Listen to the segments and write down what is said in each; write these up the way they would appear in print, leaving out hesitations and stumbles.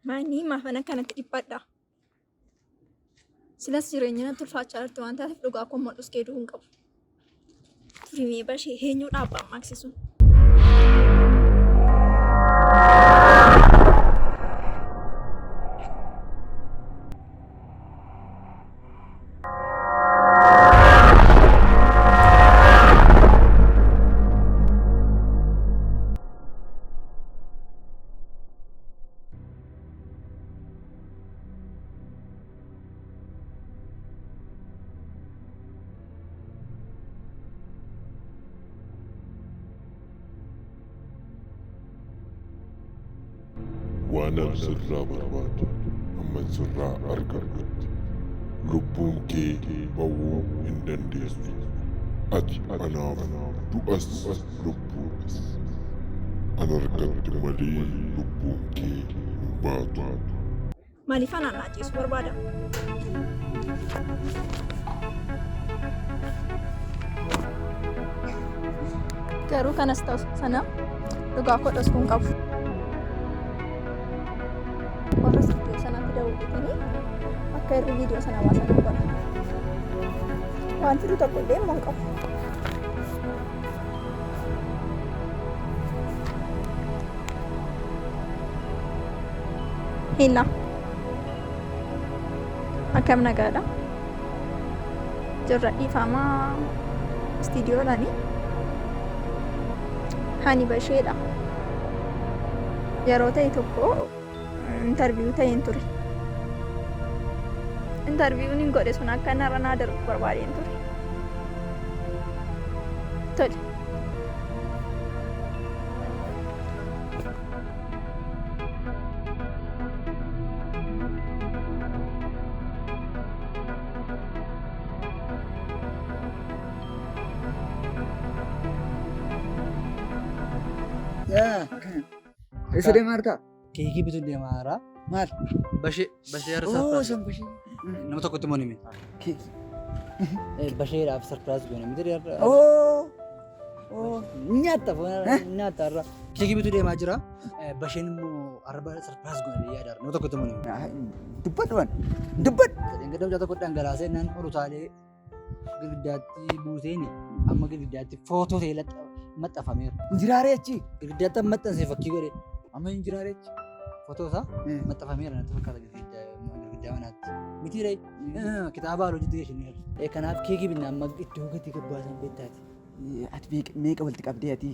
Maanii maafan akkanatti dhiphadha? Silas jireenya natti ulfaachaa jirti waan taateef dhugaa koo immoo dhuskee du'uu hin qabu. Turimee bashee eenyuu dhaabbaa maaksisuun. Waanan sirraa barbaadu amman sirraa argadhutti lubbuun kee ba'uu hin dandeessu. Ati anaaf du'as lubbuudhas. An argatte malee lubbuun kee hin baatu. Maaliif anaan na ajjeesuu barbaada? Garuu kanas ta'u sana dhugaa koo dhoskuu hin qabu. Warra istuudiyoo sanaatti dawwatanii akka irri viidiyoo sana baasan godha. Waan fidu tokko illee immoo hin qabu. Hilla. Akkam nagaadha? Jirra dhiifama istiidiyoodhaani. Hani Basheedha. Yeroo ta'e tokko intarviyuu ta'een ture. Intarviyuun hin godhe sun akka narra naa darbu barbaadeen ture. Tole. Yaa. Eessa deemaa jirta? Keekii bituun deemaa jira. Maal? Bashee bashee har'a Oo, sarpiraas. san bashee. Nama tokkotti immoo ni hime. Keekii. Basheedhaaf sarpiraas goone miti har'a. Oo. Oo. Nyaatta foon nyaatta har'a. Keekii bituu deemaa jira. Basheen immoo har'a sarpiraas goone yaada har'a. Nama tokkotti immoo ni hime. Dubbadhu waan. Dubbadhu. Gadda mucaa tokko dhangalaasee naan ol utaalee girgiddaatti buuseeni amma girgiddaatti footoo ta'ee maxxanfameera. Injiraaree achi. Girgiddaatti maxxansee fakkii godhe Amma injiraaree achi. footoo isaa maxxanfameera natti fakkaata girgiddaa manaatti. Miti ree kitaaba haaloo jitti geeshineera. Kanaaf keekii binna amma iddoo gatii gabbaasan beektaati. Ati meeqa walitti qabdee ati?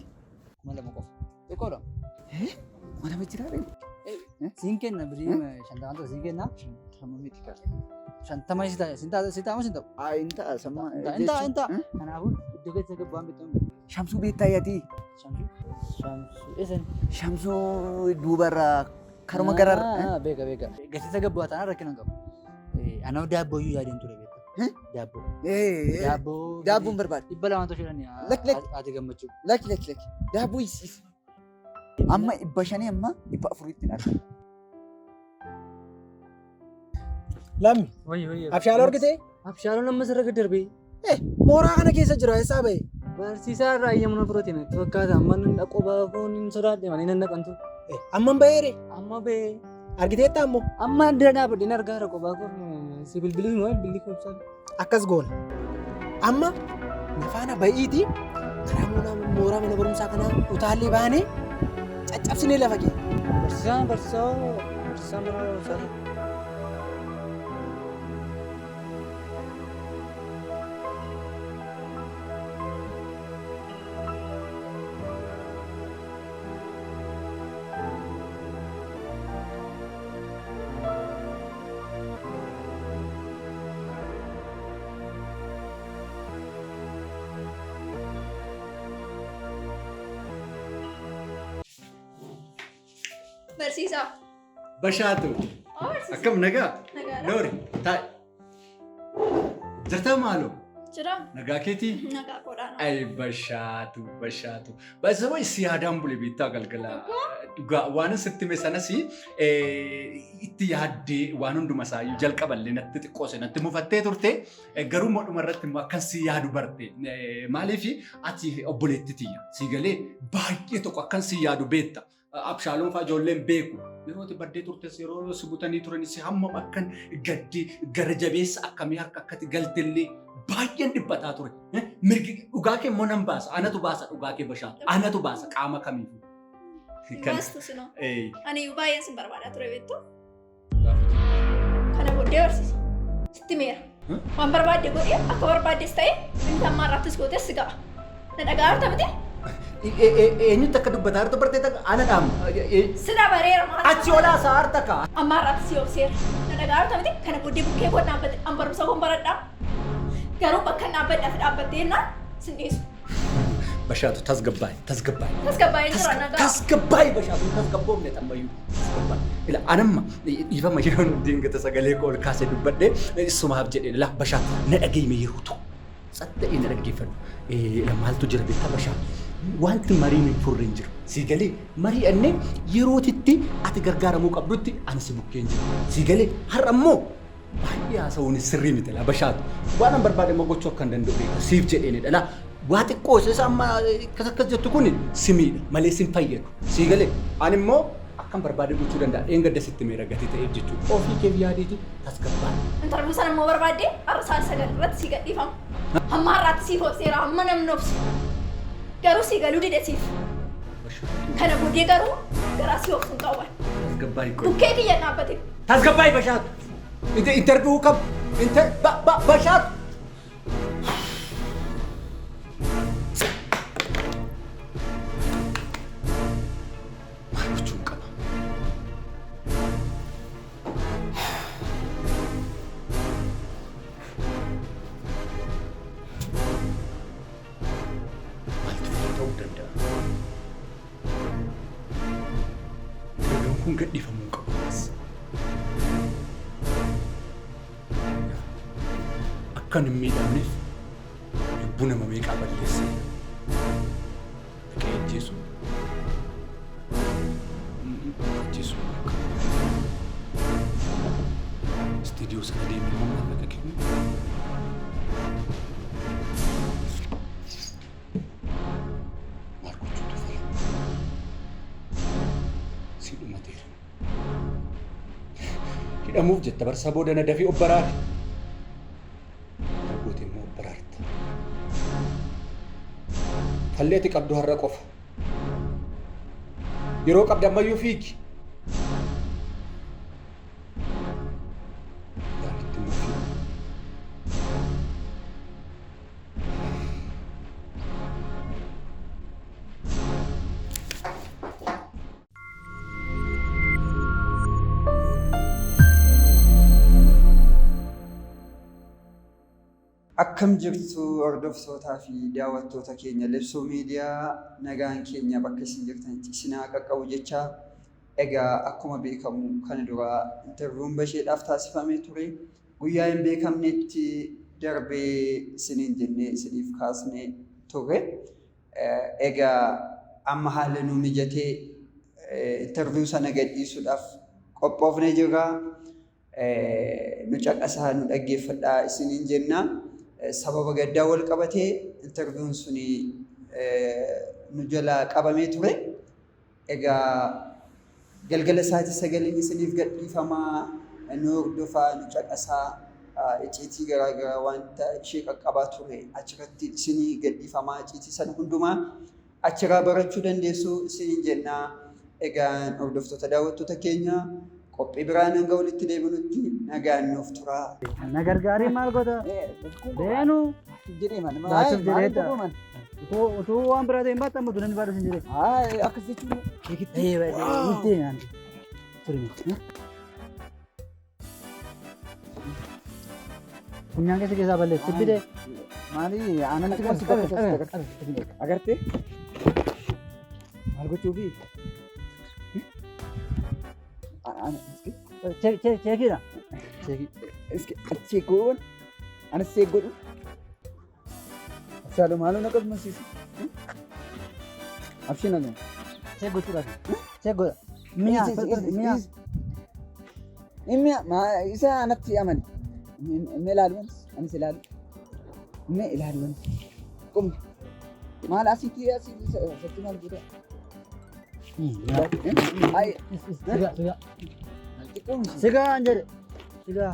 2000 qofa. Xiqqoodha. 2000 jiraaree? Siin kenna birii 50 tokko siin kenna. 50 miti kaa. 50 si ta'a siin ta'a si ta'a moo siin ta'u? Haa hin ta'a sammaa. Hin ta'a hin ta'a. Kanaafuu iddoo keessa gabbaan bittuun bitu. Shamsuu beektaa ati? Shamsuu. Shamsuu eessan? Shamsuu duubarraa karuma gararra. Beeka beeka. Gatii gabbaa taanaan rakkina hin qabu. Anaa daabboo iyyuu yaadeen ture beekta. Daabboo. Daabboo. Daabboon barbaada. 200 toshe dhani. Lak, lak. Ati gammachuu. Lakki lakki lakki. Daabboo isiif. Amma 500 amma 400tti hin argamu. Lammi. Wayyi wayyi. Abshaaloo argitee? Abshaaloon amma sirra gad darbee. Mooraa kana keessa jira eessaa ba'e? Barsiisaa irraa eeyyama na fudhate natti fakkaata. Amma nan dhaqoo baafoon hin sodaadhe malee nan dhaqantu. Amma hin ba'eere? Amma ba'ee. Argiteetta ammoo? Amma dira dhaabadhe hin argaa jira qophaa koo si bilbiluu hin oolu bilbilli koo ibsaa. Akkas goona. Amma na faana ba'iitii karaa mooraa mooraa mana barumsaa kanaa utaallee baanee caccabsinee lafa keenya. Barsiisaan barsiisaa barsiisaan mana barumsaa. Barsiisaa. Bashaatu. Oo barsiisaa. Akkam nagaa? Nagaadha. Noori, taa'i. Jirtaa maaloo? Jira. Nagaa keetii? Nagaa koodhaan. Ay bashaatu bashaatu. Baay'ee si yaadaan bule beektaa galgala. Dhugaa waan sitti hime sanas itti yaaddee waan hunduma isaayyuu jalqaballee natti xiqqoose natti mufattee turte garuu immoo dhuma irratti immoo akkan si yaadu barte. Maaliif ati obboleetti tiyya si galee baay'ee tokko akkan si yaadu beekta. Abshaaloon fa'aa ijoolleen beeku. Yeroo ati baddee turtes yeroo si butanii turanis hammam akkan gaddi gara jabeessa akkamii harka akkati galtellee baay'een dhiphataa ture. Mirgi dhugaa kee immoo nan baasa. Anatu baasa dhugaa kee Bashaatu. Anatu baasa qaama kamiifuu. Baastu sinoo. Ani iyyuu baay'een sin barbaadaa ture beektu. Kana booddee barsiisa. Sitti meera. Waan barbaadde godhi akka barbaaddes ta'e inni ammaa irrattis gootes si ga'a. Na dhagaa jirta miti? Eenyutti akka dubbataa jirtu bartee takka ana dhaamu. Sila bareera maal? Achi olaa isaa harta kaa. Ammaa irratti si obseera. Na dhagaa jirta miti? Kana booddee bukkee koo dhaabbate an barumsa koon baradhaa. Garuu bakka dhaabbadhaaf dhaabbattee jennaan sin dhiisu. Bashaatu tasgabbaa'i tasgabbaa'i. Tasgabbaa'ee jira nagaa. Tasgabbaa'i Bashaatu tasgabboofne ammayyuu. Tasgabbaa'i. Ila anamma dhiifama yeroon dingata sagalee koo ol kaasee dubbadhee sumaaf jedhee ila Bashaatu na dhageenye yeroo tokko. Tsatta'ee na dhaggeeffadhu. Ila maaltu jira beektaa Bashaatu? Wanti mariin hin furre hin jiru. Sii galee mari'annee yerootitti ati gargaaramuu qabdutti ani si bukkee hin jiru. Sii galee har'a immoo baay'ee haasa'uun sirrii miti laa Bashaatu. Waan an barbaade immoo gochuu akka hin danda'u beekta siif jedheenidha laa. Waa xiqqoo isa amma akkas akkas jettu kun si miidha malee si hin fayyadu. Sii galee ani immoo akkan barbaade gochuu danda'a. Dheengadda sitti meera gatii ta'eef jechuudha. Ofii keef yaadiiti tasgabbaa'i. Intarviyuu sana immoo barbaadde har'a sa'aatii 9 irratti sii gadhiifama. Hamma har'aatti siif obseera hamma namni obsu. Garuu sii galuu dide siif. Kana booddee garuu garaa sii obsu hin qabu. Tasgabbaa'i qoy. Bukkee kiyya dhaabbate. Tasgabbaa'i Bashaatu. Interview kam? Inter ba ba Bashaatu. Maal gochuun qaba? Maaltu fala ta'uu danda'a? Viidiyoon kun gadhiifamuu hin qabu ammas. Akkan hin miidhamneef lubbuu nama meeqaa balleessee dhaqee ajjeesuu ajjeesuu hin qabu. Istiidiyoo sana deemee immoo maallaqa kennu. Maal gochuutu fala? Si dhumateera. Hidhamuuf jetta barsaa booda na dafii of baraari. Maal gootee immoo of baraarta? Falli ati qabdu har'a qofa. Yeroo qabda ammayyuu fiigi. Yaalitti immoo fiigi. Akkam jirtu hordoftootaa fi daawwattoota keenya Libsuu Miidiyaa nagaan keenya bakka isin jirtanitti isin haa qaqqabu jecha egaa akkuma beekamu kana dura interviewun Basheedhaaf taasifamee ture guyyaa hin beekamnetti darbee isiniin jennee isiniif kaasne turre. Egaa amma haalli nu mijatee interview sana gadhiisuudhaaf qophoofnee jirra. Nu caqasaa nu dhaggeeffadhaa isiniin jenna. Sababa gaddaa wal qabatee interviewun suni nu jalaa qabamee ture. Egaa galgala sa'aatii sagaliin isiniif gadhiifamaa nu hordofaa nu caqasaa icciitii garaa garaa wanta ishee qaqqabaa ture achirratti isinii gadhiifamaa icciitii sana hundumaa achirraa barachuu dandeessu isiniin jenna. Egaan hordoftoota daawwattoota keenya qophii biraan hanga walitti deebinutti nagaan nuuf turaa. Na gargaarii maal goota? Deenu. Jedhee man. Laachuuf jedhee ta'a. Utuu waan biraa ta'e hin baattu amma utuu namni baadhu sin jedhee. Haay akkas jechuun keekitti. Ee baay'ee nutti ture. Funyaan keessa keessaa balleessi. Sibbidee. Maali aannan Qabi, qabi, qabi, qabi. Agartee? Maal gochuufi? Cheekiidha. Cheekii. Achi goon anas see godhu. Abshaaloo maaloo na qabmasiisi. Abshiin anu. Cheek gochuudhaaf. Cheek godha. Mi'a mi'a. Inni isa anatti amani. Inni ilaalu anis ilaalu. Inni ilaalu anis. Qum. Maal asitti asitti maal godha? Ay, Sigaa sigaa. xiqqoo miti. Sigaa an jedhe. Sigaa.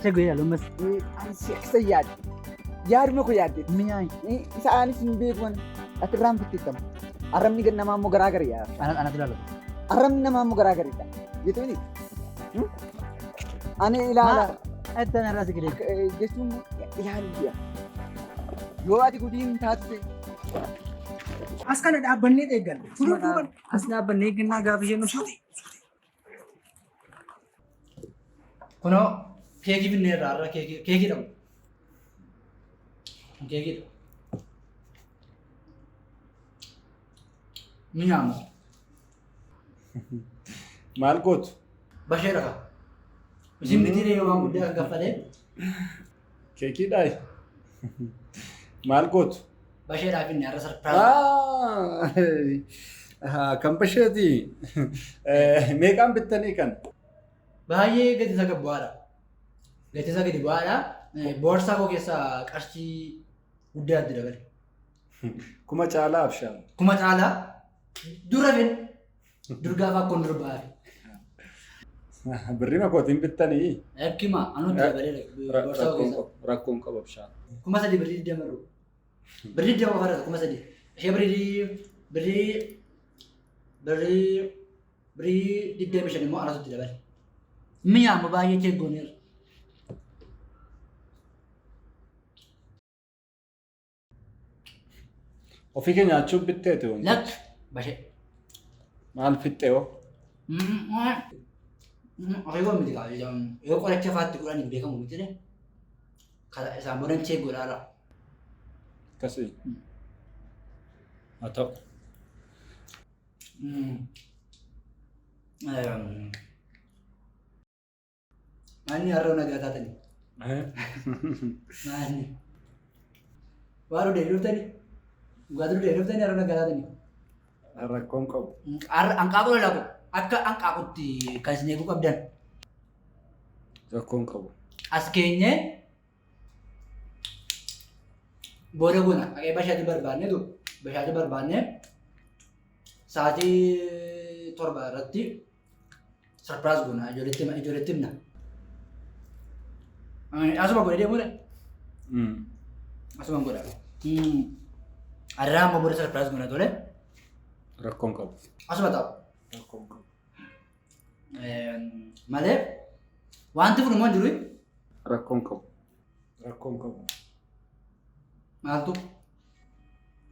Sigaa ilaalu ammas. Ani si akkasa yaade. Yaaduma koo yaadde. Mi'aayi. Isa anis hin beeku ani. Ati irraan fitteettama. Arrabni namaa immoo garaa gari yaa. Anatu ilaallatu. Arrabni namaa immoo garaa garidha. Jechuun ani ilaala. Ittaan irraa si gidee. Jechuun ilaalu jira. Yoo ati gudiin taatu ta'e. As kana dhaabbannee eegganna. Fuula duuban. As dhaabbannee eeggannaa gaafa isheen dhuftu. Kunoo keekii binnee irraa har'a keekii dhabu. Keekii dhabu. Mi'aamu. Maal gootu? Bashee dhaqa. Isin miti yoo waan guddaa kan kaffalee. Keekiidhaa? Maal gootu? Basheedhaaf inni har'a surprise. Kan basheeti. Meeqaan bittanii kan? Baay'ee gati isaa gad bu'aadha. Gati isaa gadi bu'aadha. Boorsaa koo keessaa qarshii guddaa itti dabale. Kuma caalaa abshaal. Kuma caalaa dura fen dur gaafa akkoon dur ba'afe. Birrii makootiin bittanii? Akkima anutti dabalee boorsaa koo keessaa. Rakkoon qabu abshaal. 3000 birrii 20 jiru. Birrii 20 qofa irratti 3000. Ishee birrii birrii birrii birrii 25 immoo anatu itti dabale. Mi'a amma baay'ee cheeggooneera. Ofii kee nyaachuuf bitteeti wanti. Lakki bashee. Maal fixxee hoo? Ofii koo miti kaa yoo qoricha faatti godhan hin beekamu miti de. Isaan boodan cheeggoodhaadha. Akkasii. Haa ta'u. Maalni har'a nagaa taatanii? Maalni? Waan dhugdee dhuftanii? Dhugaatii dhugdee dhuftanii har'a nagaa taatanii? Rakkoon qabu. Har'a hanqaaquu lalaaqu akka hanqaaqutti kan isin eeguu qabdan. Rakkoon qabu. As keenyee booda goona dhaqee bashaatti barbaanneetu bashaatti barbaannee sa'aatii 7 irratti surprise goona ijoolleetti himna. Asuma godhee deemuudha. Asuma godha. Har'a amma booda surprise goona tole. Rakkoon qabu. Asuma ta'u. Rakkoon qabu. Malee wanti kun immoo hin jiru. Rakkoon qabu. Rakkoon qabu. Maaltu?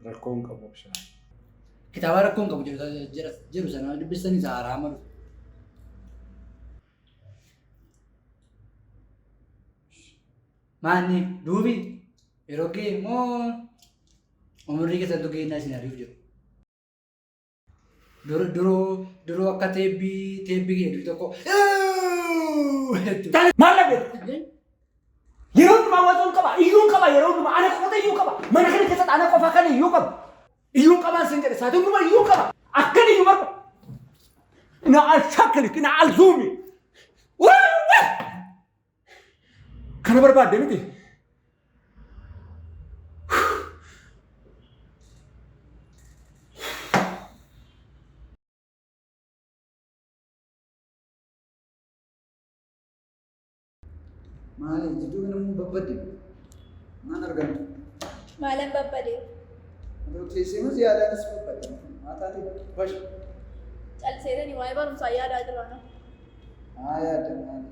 Rakkoon qabu abshaal. Kitaaba rakkoon qabu jedhu sana dubbistanii isa haaraa malu. Maanni duubi yeroo ga'e immoo umurii keessattuu ga'e isin ariif jiru. Duruu akka teebbii kee durii tokko. Maal dhabeet? Yeroo hundumaa wazuun qaba, iyyuun qaba yeroo hundumaa ana qofa iyyuu qaba. Mana kana keessatti ana qofa kan iyyuu qaba. Iyyuun qabaan sin jedhe saatii hundumaa iyyuu qaba. Akkan iyyuu barba. Na al shaklik, na al zuumi. Kana barbaadde miti. Maali jidduu kana immoo babbadde? Maal argannu? Maalan babbadee? Otoo teessee yaadaanis babbadde. Maa taate bash. Calseetanii waa'ee barumsaa yaadaa jira na. Maa yaadda maali?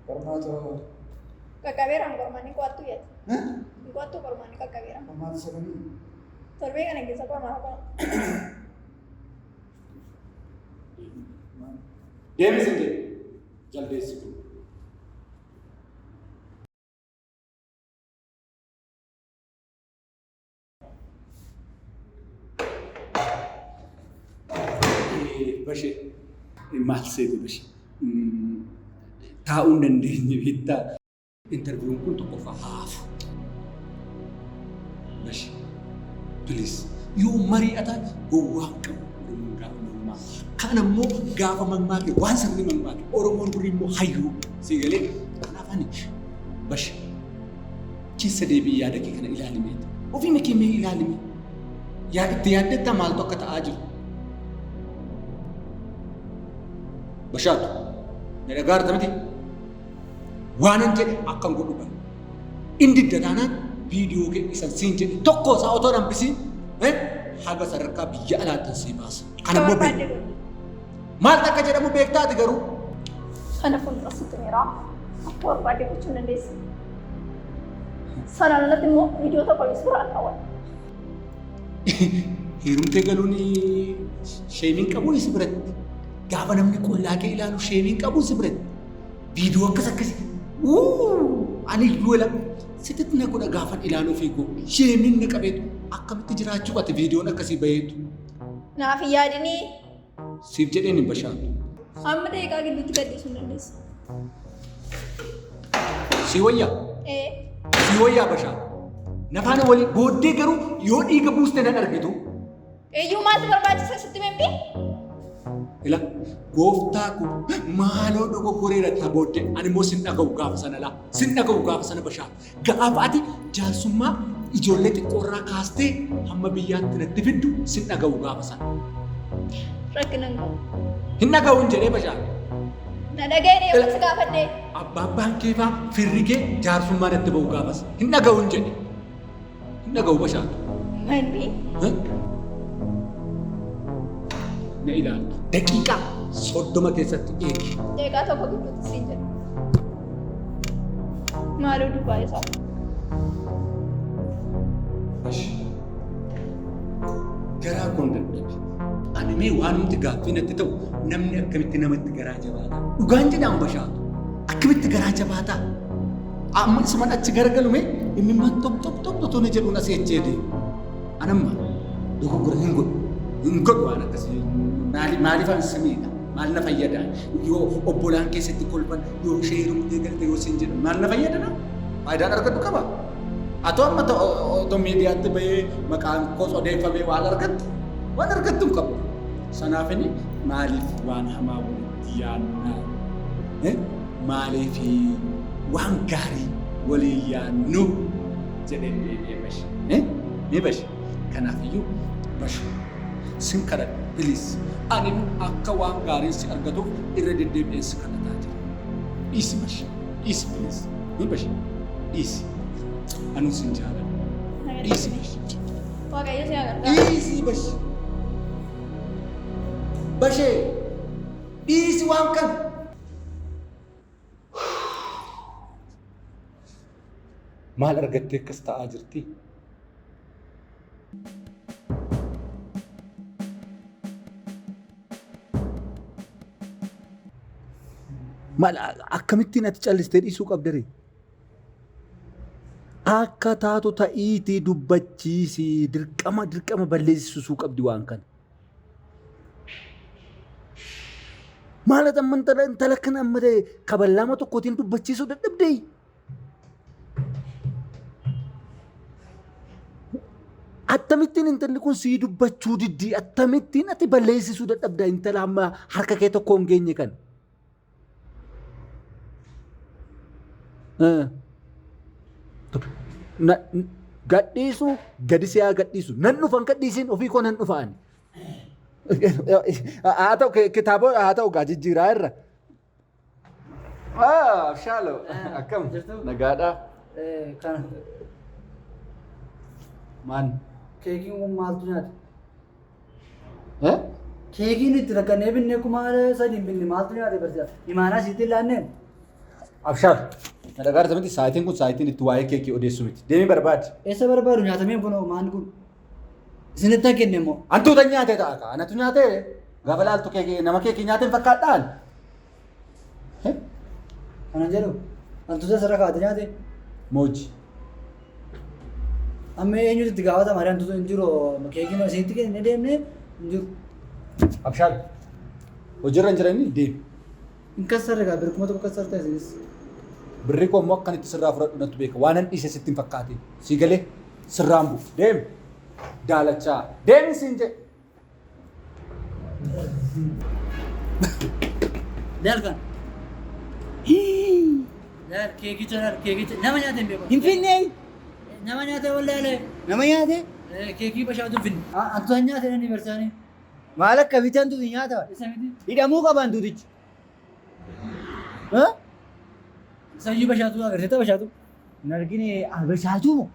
Qormaata Qaqqabeeraan qormaanni qo'attu yaadde. Hin qo'attu qormaanni qaqqabeeraan. Qormaata sagamii? Torbee kana keessa qormaata qora. Deemisi jedhe jaldeessi kun. Bashee maal seete bashee taa'uu hin dandeenye beektaa. Interviewun kun tokkoffaa haafu. Bashee please yoo mari'atan gowwaan qabu Oromoon gaafa mammaa. Kaan ammoo gaafa mammaake waan sirrii mammaake Oromoon durii immoo hayyuu si galee kanaaf ani bashee Keessa deebi'i yaada kee kana ilaali meeti. Ofii kee mee ilaali mee. Yaa itti yaaddetta maaltu akka ta'aa jiru. Bashaatu, na dhagaarta miti. Waanan jedhe akkan godhu bari. Inni didda taanaan viidiyoo kee isan siin jedhe tokko isaa otoo hambisiin haga sadarkaa biyya alaatti sii baasa. Kana immoo beeku. Maaltu akka jedhamu beektaati garuu. Kana fuuldura sitti meeraa akka barbaadde gochuu dandeessa. Sanaan alatti immoo viidiyoo tokko suuraa kaawwan. Heerumtee galuun sheemiin qabu si biratti. Gaafa namni qullaa kee ilaalu sheemiin qabu si biratti. Viidiyoo akkas akkasii. Ani iyyuu ila sitti na godha gaafan ilaaluu fiiguu sheemiin na qabeetu akkamitti jiraachuu qabate viidiyoon akkasii baheetu. Naaf hin yaadinii. Siif jedheen hin bashaatu. Amma daqiiqaa gidduutti gadhiisuu hin dandeessa. Si wayyaa? Ee. Si wayyaa bashaatu. Nafaana walii booddee garuu yoo dhiiga buuste nan argitu. Eeyyuu maaltu barbaachisa sitti membi? Ila gooftaa kun maaloo dogoggoreera ta'a booddee ani immoo sin dhaga'u gaafa sana laa sin dhaga'u gaafa sana bashaatu. Gaafa ati jaarsummaa ijoollee xiqqoorraa kaastee hamma biyyaatti natti fiddu sin dhaga'u gaafa sana. Rakkina hin qabu. Hin dhaga'u hin jedhee bashaatu. Na dhaga'ee yoo si gaafadhee. Abbaan kee faa firri kee jaarsummaa natti ba'u gaafas hin dhaga'u hin jedhe. Hin dhaga'u bashaatu. Manni. Na ilaaltu. Daqiiqaa 30 keessatti eegi. Daqiiqaa tokko gidduutti siin jedhu. Maaloo dubbaa isaa. Garaa koon dadhabe. Ani mee waanumti gaaffii natti ta'u namni akkamitti namatti garaa jabaata? Dhugaan jedhaan bashaatu. Akkamitti garaa jabaata? Amma isumaan achi garagalume inni maan top top top otoo na jedhuun asii achi deema. Anamma dogoggora hin godhu. Hin godhu waan akkasii. Maaliif an simiidha? Maal na fayyada? Yoo obbolaan keessatti kolfan, yoo ishee heerumtee galte yoo siin jedhan maal na fayyada na? Faayidaan argadhu qaba. Atoo amma otoo miidiyaatti bahee maqaan koos odeeffamee waan argattu waan argattu hin qabu. Sanaafini maaliif waan hamaa walitti yaadnaa? Maaliif waan gaarii waliin yaadnu jedheen deebi'ee bashi. Ni bashi. Kanaafiyyuu bashu. Sin kadhadha please. Ani akka waan gaariin si argatuuf irra deddeebi'een si kadhataa jira. Dhiisi bashi. Dhiisi please. Ni bashi. Dhiisi. Anuu sin jaaladha. Dhiisi bashi. Waaqayyo si haa gargaaru. Dhiisi bashi. Bashee. Dhiisi waan kana. Maal argattee akkas ta'aa jirti? Maal akkamittiin ati callistee dhiisuu qabda ree? Akka taatu ta'iitii dubbachiisii dirqama dirqama balleessisuu qabdi waan kana. Maal ati amma intala kana amma ta'e kaballaama tokkootiin dubbachiisuu dadhabdee? Akkamittiin intalli kun sii dubbachuu diddii? Akkamittiin ati balleessisuu dadhabda intala amma harka kee tokko hin geenye kana? Gadhiisu gadi si haa gadhiisu. Nan dhufan gadhiisiin ofii koo nan dhufa ani. Haa ta'u kitaaba haa ta'u gaa jijjiiraa irra. Shaalo akkam nagaadhaa. Kana. Maal? Keekiin kun maaltu nyaate? Keekiin itti rakkannee binne 3000 binne maaltu nyaate barsiisa? Imaanaa sitti hin laanneen? Abshaar. Na dhagaarta miti sa'aatiin kun sa'aatiin itti waa'ee keekii odeessu miti. Deemii barbaadi. Eessa barbaadu nyaatameen kun maal kun? Isinitti hin kenne immoo. Hantuuta nyaate ta'a kaa. Anatu nyaate gaafa laaltu keekii nama keekii nyaate hin fakkaadhaan. Kana jedhu hantuuta sirra kaa'ate nyaate. Mooji. Amma eenyutu itti gaafatama hantuuta hin jiru keekiin isinitti kenne deemnee hin jiru. Abshaar. Hojiirra hin jiranii deemi. Hin kassarre kaa birkuma tokko kassarta isinis. Birri koo immoo akkan itti sirraa fudhadhu natti beeka. Waan an dhiise sitti hin fakkaatin. Si galee sirraan bu'u. Deemi. Daalachaa. Deemi siin jedhe. Laal kan. Laal keekicha laal keekicha nama nyaate hin beeku. Hin finne. Nama nyaata wallaalee. Nama nyaate? Keekii bashaatu finne. Antu nyaate inni barsaanii. Maal akka bitan tuti nyaata? Isa miti. Hidhamuu qaban tutichi. Sayyii bashaatu agarsiisa bashaatu. Hin argine bashaatu moo?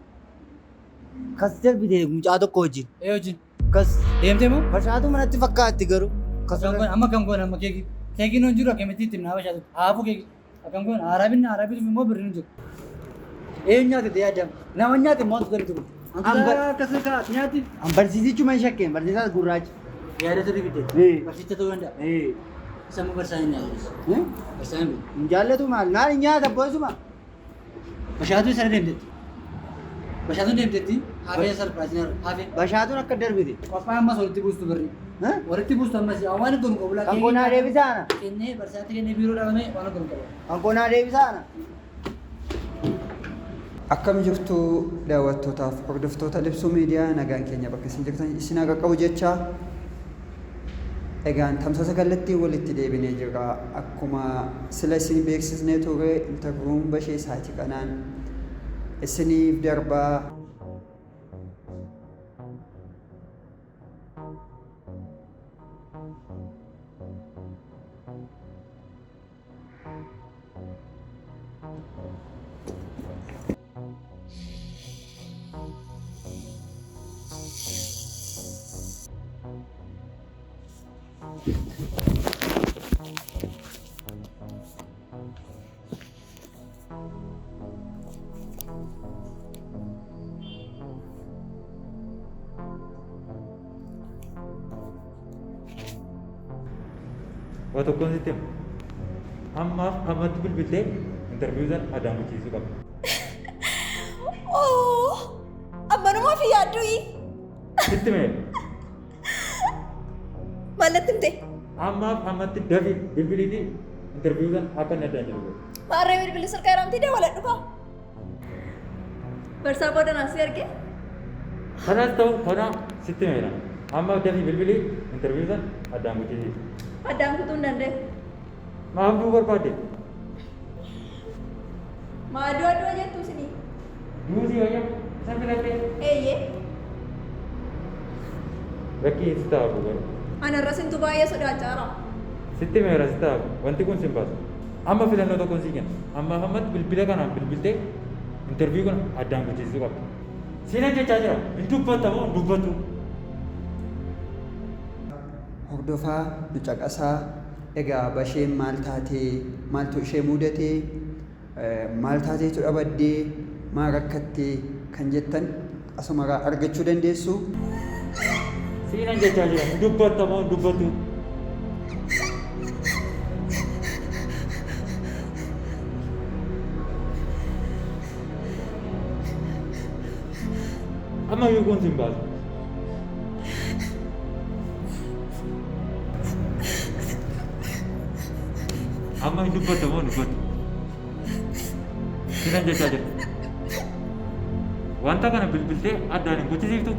Kas darbite mucaa tokko wajjin. Ee wajjin. Kas Deemtee moo? bashaatu manatti fakkaatti garuu. Kas Akkam goona amma akkam goona amma keekii. Keekiin hin jiru akkamitti itti himnaa bashaatu. Haafuu keekii. Akkam goona haaraa binna haaraa bituuf immoo birriin hin jiru. Eenyu nyaate ta'ee addaam. Nama nyaate immoo wantoota bitu. Akkasii kaa'atu nyaati. An barsiisichuma hin shakkeen barsiisaas gurraacha. Yaada sirrii fidde. Ee. Barsiicha ta'uu danda'a. Ee. Isa immoo barsiisaan hin nyaatu. Barsiisaan hin beeku. Hin jaallatu maal? Maal hin nyaata boosuma? Bashaatu isa deemtetti. Bashaatuun deemtetti hafee sarpiraayitiin hafee. Bashaatuun akka darbite. Qophaa ammas walitti buustu birri. Walitti buustu ammas waan godhu qabu laa. Kan konaa deebisaana. Kennee barsiisaatti kennee biiroo dhaabamee waan godhu qabu. Kan konaa deebisaana. Akkam jirtu daawwattootaaf hordoftoota Libsuu Miidiyaa nagaan keenya bakka isin jirtan isin haa qaqqabu jecha egaan tamsaasa kallattiin walitti deebinee jirra. Akkuma sila isin beeksisnee turre intarviiwwan bashee isaatii kanaan isiniif darbaa. Waa tokkoon sitti hima. Ammaaf ammatti bilbiltee interview sana addaan kuchiisuu qabda. Oh, ammanumaa fi yaadduyi. Sitti himee. Maal natti himte? Ammaaf ammatti dafi bilbiliitii interview sana akka inni addaan jiru godhi. Maarree bilbilli sirka hiramtii dabaladhu kaa. Barsaa booda naan si arge. Kanas ta'u kana sitti himeera. Amma dafi bilbilii interview sana addaan kuchisiisi. Addaan kutuu hin danda'e. Maaf du'uu barbaadde? Maa du'a du'a jettu isinii? Du'uu si wayya? Isa filattee? Eeyyee. Lakkii si ta'a garuu. Ana irra sintu baay'ee sodaachaa jira. Sitti himeera si ta'a wanti kun sin baasu. Amma filannoo tokkoon sii kenna. Ammaaf ammatti bilbila kanaan bilbiltee interview kana addaan kuchisiisuu qabda. Siinan jechaa jira. Hin dubbatta moo hin dubbattu? Hordofaa nu caqasaa. Egaa Basheen maal taatee? Maaltu ishee muudatee? Maal taateetu dhabaddee? Maa rakkattee? Kan jettan asumarraa argachuu dandeessu. Siinan jechaa jira. Hin dubbatta moo hin dubbattu? Amma iyyuu kun sin baasu. Amma hin dubbatta moo hin dubbattu? Siinan jechaa jira. Wanta kana bilbiltee addaan hin kuchisiiftu?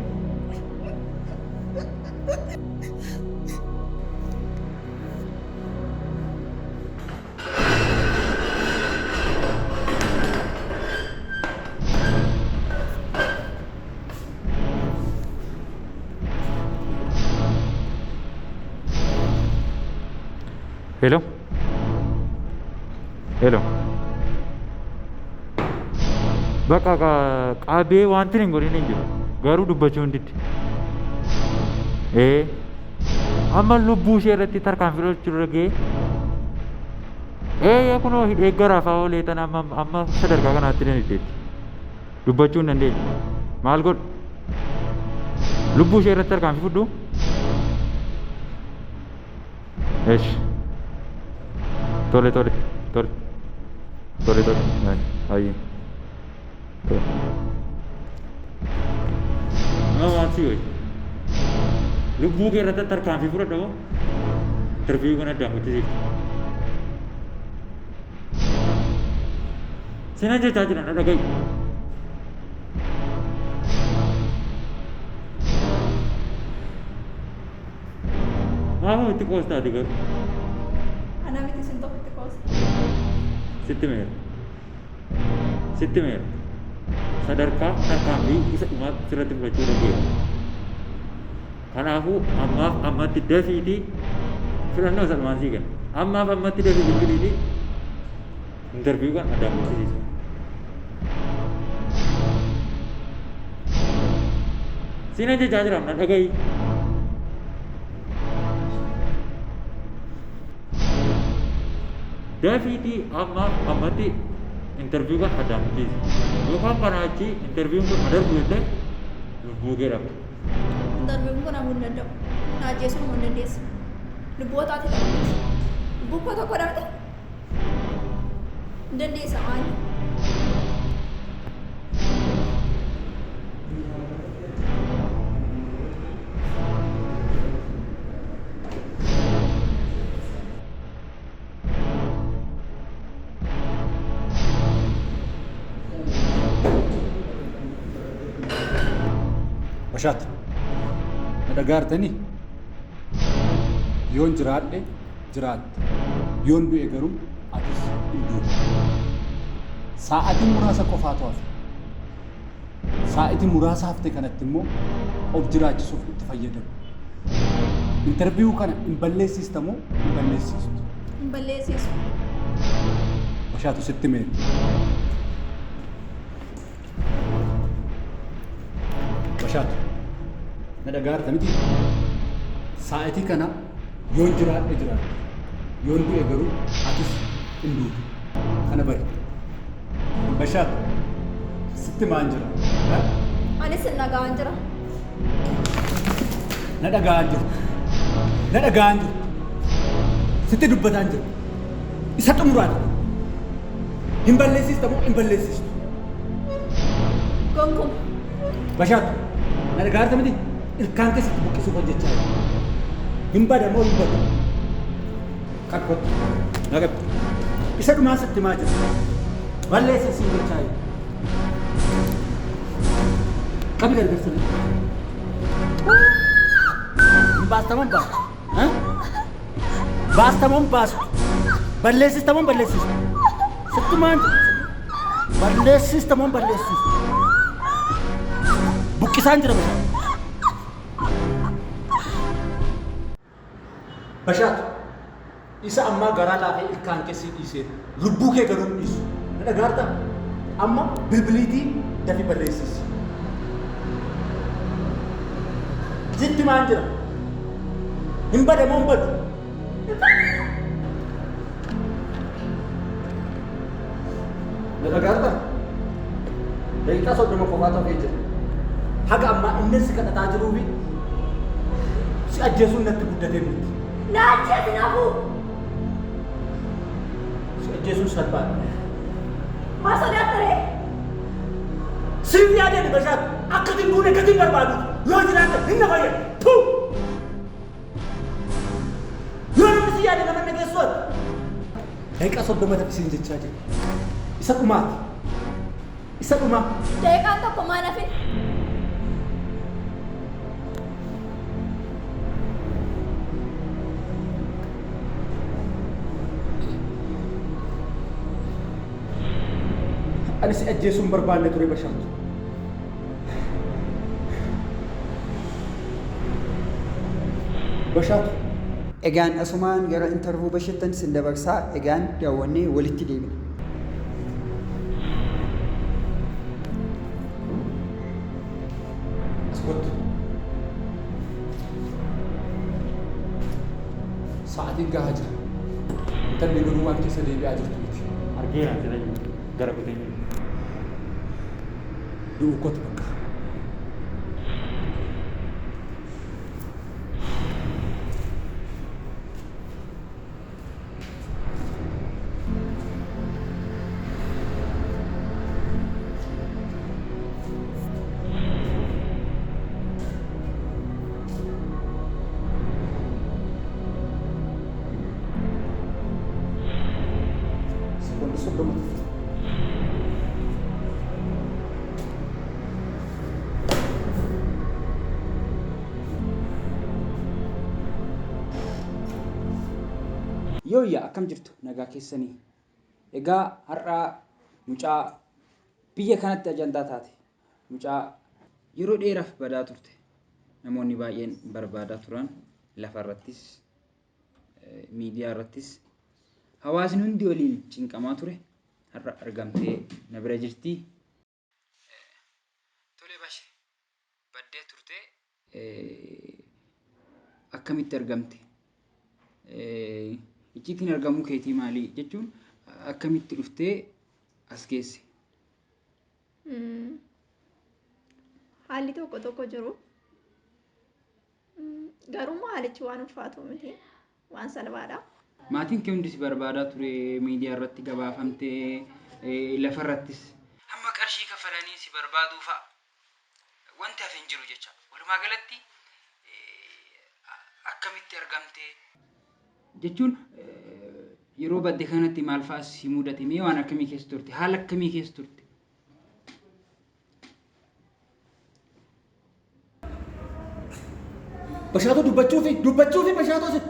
Hello? Hello? Bakka qabee wanti hin godhin hin jiru. Garuu dubbachuu hin didde. Ee amma lubbuu ishee irratti tarkaanfii fudhachuu irra ga'ee. Ee kunoo hidhee garaafaa oolee tana amma amma sadarkaa kanaatti na diddeetti. Dubbachuu hin dandeenye. Maal godhu? Lubbuu ishee irratti tarkaanfii fudhu? Esh. Tole tole tole. Tole tole. Hayyee. Tole. Nama maal si wayya? Lubbuu kee irratti tarkaanfii fudhadha moo? Interview kana addaan kuchisiifte. Sinan jechaa jira na dhaga'i. Maaf itti qoostaati garuu? Ana miti isin tokkotti qoosa. Sitti meera. Sitti meera. sadarkaa tarkaanfii isa dhumaa sirratti fudhachuu dandeenya. Kanaafuu ammaaf ammatti dafiitii filannoo isa dhumaan sii kenna. Ammaaf ammatti dafii bilbiliitii interview kan addaan kuchisiisa. Siin ajajaa jira na dhaga'i. Dafiitii ammaaf ammatti interview kan addaan kuchisiisa. Yookaan kanaa achi interview'n kun adarbu jettee lubbuu kee dhabda. Interview'n kun hafuu hin danda'u. Na ajjeesuu hin dandeessu. Lubbuu taate lama miti. Lubbuu koo tokko dhabde. Hin dandeessa maali? Bashaat, na dhagaartanii? Yoon jiraadhe jiraatta. Yoon du'e garuu atis hin duutu. Sa'aatii muraasa qofaatu hafe. Sa'aatii muraasa hafte kanatti immoo of jiraachisuuf itti fayyadamu. Interview kana hin balleessista moo hin balleessistu? Hin balleessisu. Bashaatu sitti meera. Bashaatu, na dhagaarta miti? Sa'aatii kana yoon jiraadhe jiraadhe. Yoon du'e garuu atis hin duutu. Kana bari. Bashaatu, sitti maan jira? Anis hin dhaga'aan jira. Na dhaga'aan jirtu. Na dhaga'aan jirtu. Sitti dubbataan jira. Isa xumuraadha. Hin balleessista moo hin balleessistu? Gonkumaa. Bashaatu, na dhagaarta miti? Ilkaan keessatti buqqisuuf hojjechaa jira. Hin bada moo hin badu? Qaqqotti. Na qabdi. Isa dhumaa sitti himaa jira. Balleessa siin jechaa jira. Qabi gargaarsa. Hin baasta moo hin baastu? Baasta moo hin baastu? Balleessista moo hin balleessistu? Sitti maan balleessista moo hin balleessistu? Buqqisaan jira bishaan. Bashaatu, isa ammaa garaa laafee ilkaan kee sii dhiiseera. Lubbuu kee garuu hin dhiisu. Na dhagaartaa? Amma bilbiliitii dafii balleessisi. Sitti maan jira? Hin bada moo hin badu? Na dhagaartaa? Daqiiqaa 30 qofaatu hafee jira. Haga ammaa inni si kadhataa jiruu fi si ajjeesuun natti guddatee miti. Na ajjeesi naafuu. Si ajjeesuun salphaadha. Maa sodaatta ree? Siif yaadeen Bashaatu akka hin duune gadi hin barbaadu. Yoo jiraatte hin na fayyadu. Tuu! Yoo namni si yaade nama dhageessu ati. Daqiiqaa 30 tafi siin jechaa jira. Isa dhumaati. Isa dhumaa. Daqiiqaan tokko maan hafin? Ani si ajjeesuu hin barbaanne ture Bashaatu. Bashaatu. Egaan asumaan gara interview Bashattan sin dabarsaa egaan daawwannee walitti deebina. As kottu. Sa'aatiin gahaa jira. Intalli garuu waan keessa deebi'aa jirtu miti. Argeera sila gara kutee. Du'uu kootu bakka. Sekondi 30. Yooyyaa akkam jirtu nagaa keessanii. Egaa har'a mucaa Biyya kanatti ajandaa taate mucaa yeroo dheeraaf badaa turte namoonni baay'een barbaadaa turan lafarrattis miidiyaa irrattis hawaasni hundi waliin cinqamaa ture har'a argamtee na bira jirti. Tolee Bashe baddee turte akkamitti argamte? Icciitiin argamuu keetii maali jechuun akkamitti dhuftee as geesse? Haalli tokko tokko jiru. Garuu haalichi waan ulfaatu miti. Waan salphaadha. Maatiin kee hundi si barbaadaa ture miidiyaa irratti gabaafamtee lafarrattis. Hamma qarshii kafalanii si barbaaduu fa'a. Wanti hafe hin jiru jecha. Walumaa galatti akkamitti argamte? Jechuun yeroo badde kanatti maal fa'a si mudate? Mee waan akkamii keessa turte? Haala akkamii keessa turte? Bashaatuu dubbachuufi dubbachuufi Bashaatuu si.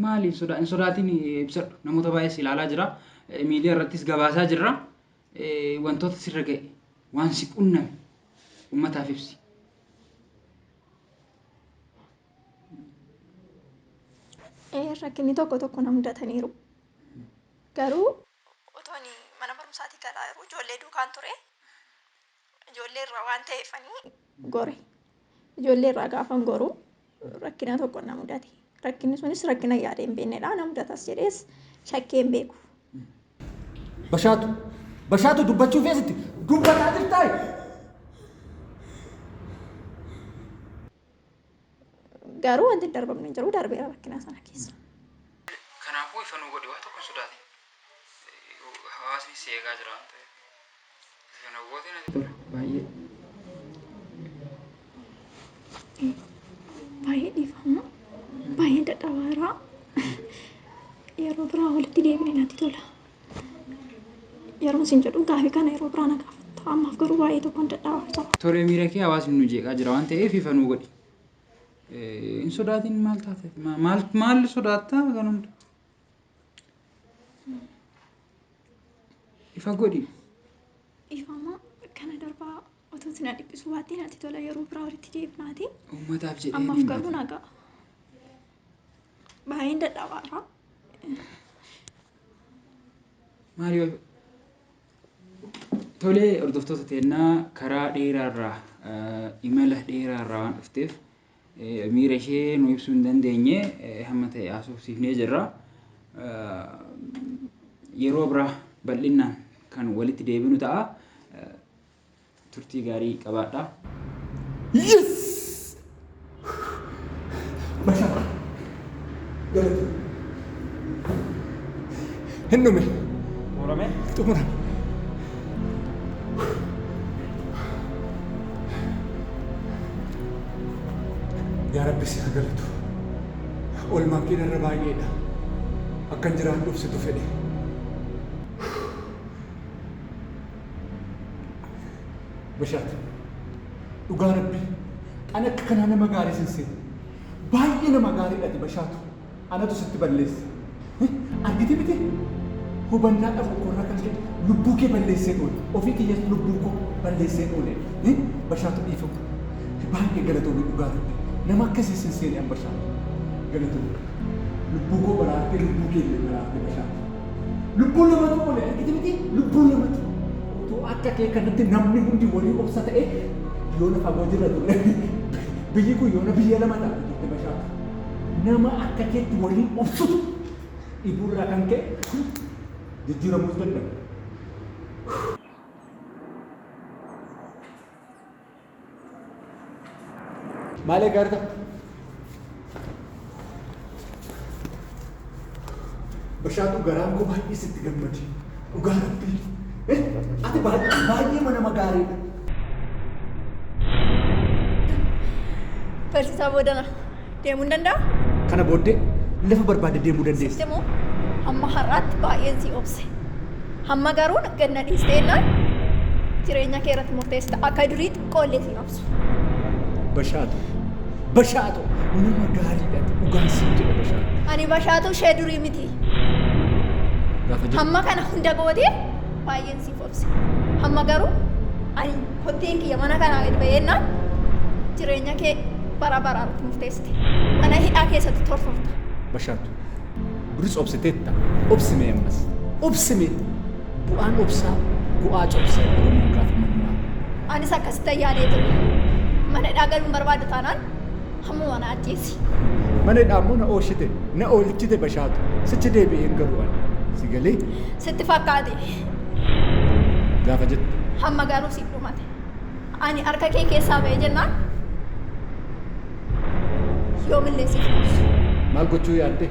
Maali hin sodaatin ibsadhu. Namoota baay'ees ilaalaa jira. Miidiyaa irrattis gabaasaa jirra. Wantoota sirra ga'e waan si qunname uummataaf ibsi. Rakkinni tokko tokko na mudataniiru. Garuu otoo ani mana barumsaatii galaa jiru ijoollee duukaan ture. Ijoollee irraa waan ta'eefanii gore. Ijoollee irraa gaafan goru rakkina tokko na mudate. Rakkinni sunis rakkina yaada hin beeknedha. Na mudatas jedhees shakkee hin beeku. Bashaatu Bashaatu dubbachuu feesitti dubbataa jirtaa? Garuu wanti hin darbamne hin jiru darbeera rakkina sana keessa. Kanaafuu ifa nuu godhi waa tokko hin sodaatin. Hawaasni si eegaa jira waan ta'eef. Ifa nuu goote natti tola baay'ee. Baay'ee dhiifama. Baay'ee dadhabaara. Yeroo biraa walitti deebine natti tola. Yeroon sin jedhu gaafii kana yeroo biraa na gaafatta. Ammaaf garuu baay'ee tokkoon dadhabaa jira. Tole miira kee hawaasni nu jeeqaa jira waan ta'eef ifa nuu godhi. Hin sodaatin maal taate? Maal maal sodaatta kan hunda? Ifa godhi. Dhiifama kana darbaa otoo isin dhiphisuu baattee natti tola yeroo biraa walitti deebinaati. Uummataaf jedhee Ammaaf garuu nagaa. Baay'een dadhabaara. Maali Tolee hordoftoota teennaa karaa dheeraarraa imala dheeraarraa waan dhufteef miira ishee nu ibsuu hin dandeenye hamma ta'e haasofsiifnee jirra. Yeroo biraa bal'inaan kan walitti deebinu ta'a. Turtii gaarii qabaadhaa. Yes! Bashaa. Galata. Hin dhume. Xumurame? Xumurame. Yaa Rabbi si haa galatu. Oolmaan kee narra baay'eedha. Akkan jiraadhuuf situ fedhe. Bashaat, dhugaa Rabbi, ani akka kanaa nama gaarii sin seene. Baay'ee nama gaariidha ati Bashaatu. Anatu sitti balleesse. Argite miti? Hubannaa dhabu koorraa kan ka'e lubbuu kee balleesseen oole. Ofii kiyyas lubbuu koo balleesseen oole. Bashaatu dhiifama. Baay'ee galatoomi dhugaa Rabbi. Nama akkasii sin seene an Bashaatu. Galatoomi. Lubbuu koo baraartee lubbuu kee illee baraarte Bashaatu. Lubbuu lamatu oole argite miti? Lubbuu lamatu. Utuu akka kee kanatti namni hundi walii obsa ta'e yoona fagoo jirra ture. Biyyi kun yoona biyya lama taate turte Bashaatu. Nama akka keetti walii obsutu dhibuurraa kan ka'e jijjiiramuus danda'a. Maal eegaa jirta? Bashaatuu garaan koo baay'ee sitti gammade. Dhugaa rabbii. Ati baay'ee baay'ee nama gaariidha. Barsiisaa boodana deemuu hin danda'a? Kana booddee lafa barbaadde deemuu dandeessa. Sitti moo hamma har'aatti baay'een si obse. Hamma garuu gad na dhiistee jennaan jireenya kee irratti murteessita. Akka durii xiqqoollee si obsu. Bashaatu. Bashaatu nama gaariidha ati dhugaan siin jedha Bashaatu. Ani Bashaatuu ishee durii miti. Gaafa jettu. Hamma kana hunda gootee baay'een siif obse. Hamma garuu ani kotteen kiyya mana kanaa gadi ba'eennaan jireenya kee bara baraatti murteessite. Mana hidhaa keessatti tortorta. Bashaatu. Duris obsiteetta. Obsime ammas. Obsime. Bu'aan obsaa bu'aa cobsa Oromoon gaafa mammaa. Anis akkasitti yaadee ture. Mana hidhaa galuun barbaadu taanaan hammuma na ajjeesi. Mana hidhaa immoo na oolchite. Na oolchite Bashaatu. Sichi deebi'een garuu ani. Si galee Sitti fakkaate. Gaafa jettu. Hamma garuu siif dhumate. Ani harka kee keessaa ba'ee jennaan yoomillee siif obsu. Maal gochuu yaadde?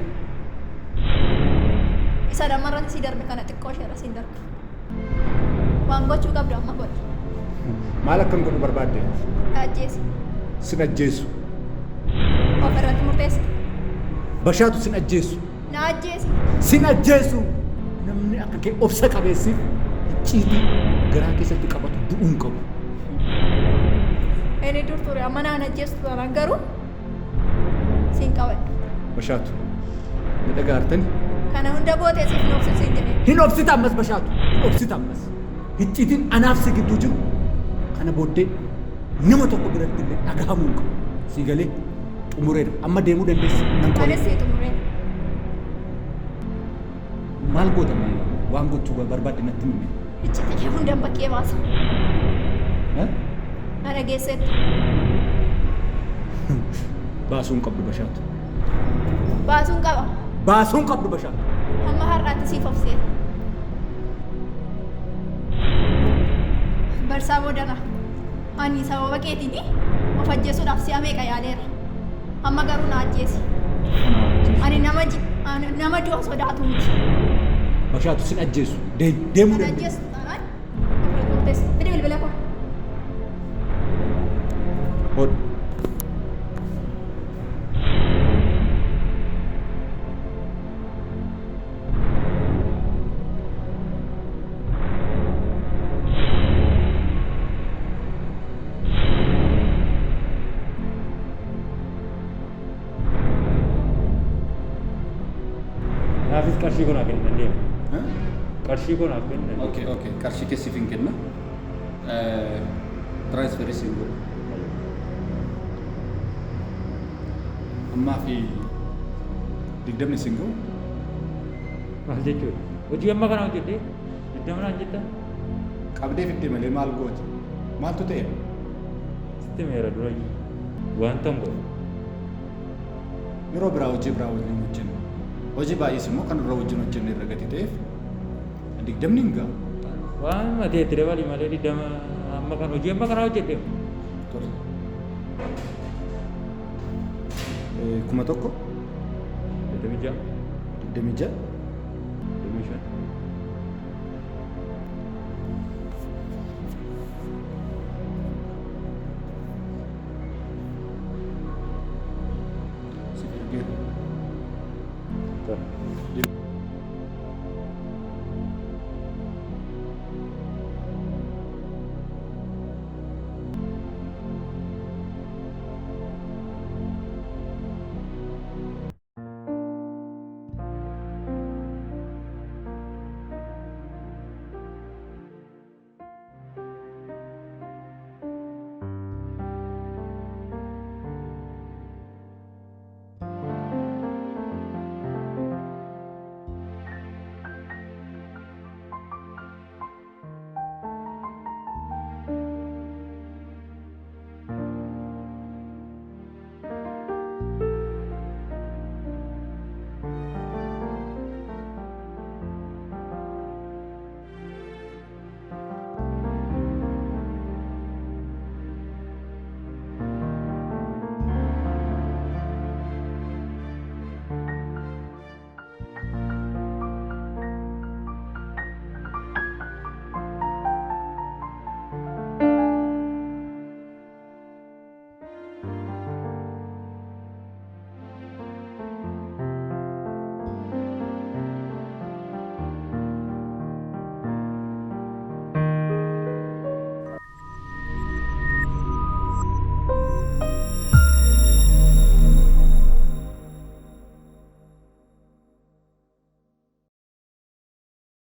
Isa lamarra si darbe kana xiqqoo isheerra siin darbe. Waan gochuu qabdu amma godhi. Maal akkan godhu barbaadde? Na ajjeesi. Sin ajjeesu. Of irratti murteessite. Bashaatu sin ajjeesu. Na ajjeesi. Sin ajjeesu. Namni akka kee obsa qabeessiif icciitii garaa keessatti qabatu du'uu hin qabu. Inni dur ture amma naan ajjeestu taanaan garuu siin qabadhu. Bashaatu. Na dhagaartani? Kana hunda gootee siif hin obsu siin jedhee. Hin obsita ammas Bashaatu. Hin obsita ammas. Icciitiin anaaf si gidduu jiru kana booddee nama tokko biratti illee dhagahamuu hin qabu. Sii galee xumureera. Amma deemuu dandeessa. Nan qola. Anis sii xumureera. Maal goota mee? Waan gochuu barbaadde natti himi. Icciitii kee hundan bakkee baasa. Na dhageesseetta. Baasuu hin qabdu Bashaatu. Baasuun qaba. Baasuu hin qabdu Bashaatu. Hamma har'aatti siif obseera. Barsaa boodana. Ani sababa keetiin of ajjeesuudhaaf si'a meeqa yaaleera. Amma garuu na ajjeesi. Ani nama ji- ani nama du'a sodaatu miti. Bashaatu sin ajjeesu. Deemuu Kan dandeessa. ajjeesu taanaan ofirratti murteessi. Fidi bilbila koo. Hodhu. Naafis qarshii koo naa kenni nan deema. Qarshii koo naaf kenni nan deema. Okay. Qarshii kee siif hin kenna. Transferii siin godha. Ammaa fi 20 siin ga'u. Maal jechuudha? Hojii amma kana hojjedhee 20 naan jettaa? Qabdee fidde malee maal gooti? Maaltu ta'e? Sitti himeera durayyuu. Wanta hin godhu. Yeroo biraa hojii biraa waliin hojjenna. Hojii baay'ees immoo kan dura wajjin hojjenne irra gati ta'eef 20 hin gahu. Waan matee itti dabali malee 20 amma kan hojii amma kana hojjedhe. Tole. 1000. 26. 26.